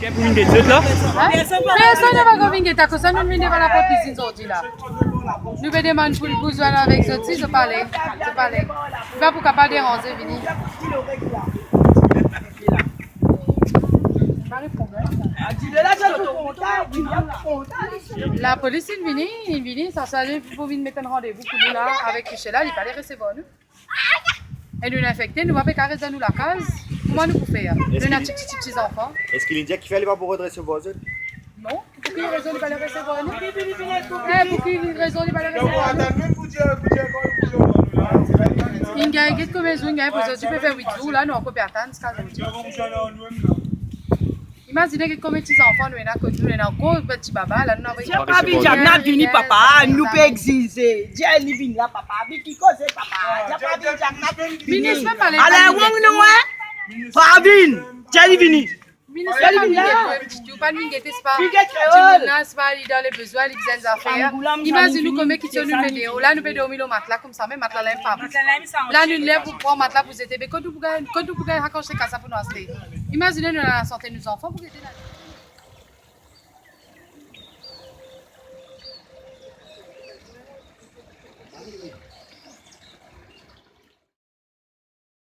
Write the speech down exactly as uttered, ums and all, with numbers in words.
Pou vinn get zot la? Hein? Personn pa pou vinn get, akoz sa nou vinn devan laport lizinn zordi la. Nou pe demann pou, pou zwenn avek zot, si zot pa le, zot pa le. Li pa pou kapav deranze, vini. Lapolis inn vini, inn vini, sa, sa, li pou vinn met enn randevou pou nou la, avek Michel la, li pa le resevwar nou. E nou infekte, nou pa pe kapav res dan nou lakaz. Kouma nou pou fer? Nou ena ti, ti, ti, ti zanfan. Eski li dir kifer li pa pou resevwar zot? Non, pou ki rezon li pa le resevwar nou? Eh, pou ki rezon li pa le resevwar nou? Inn gagn get konbien zour, inn gagn pou zordi, pe fer wit zour la, nou ankor pe atann ziska zordi. Imazine ki konbien ti zanfan nou ena kot nou, nou ena ankor bann ti baba la, nou ena... Dia pa vinn, dia pa vinn, papa, nou pe exize. Dia li vinn la, papa. Vinn ki koze, papa? Dia pa vinn, dia pa vinn. Minis mem pa le... Ale, wong nou, eh? Pa vinn. Dia li vini. Minis mem pa vinn gete, pa vinn gete, se pa... Dimoun la, se pa li dan le bezwin, li bizin zafer. Imazine nou konbien ki ti nou pe deor la, nou pe dormi lor matla koumsa, mem matla la mem pa bon. La nou ler pou pran matla pou zete, be kot nou pou gagn, kot nou pou gagn rakonse kas sa pou nou aste? Imazine nou ena lasante nou zanfan pou gete la.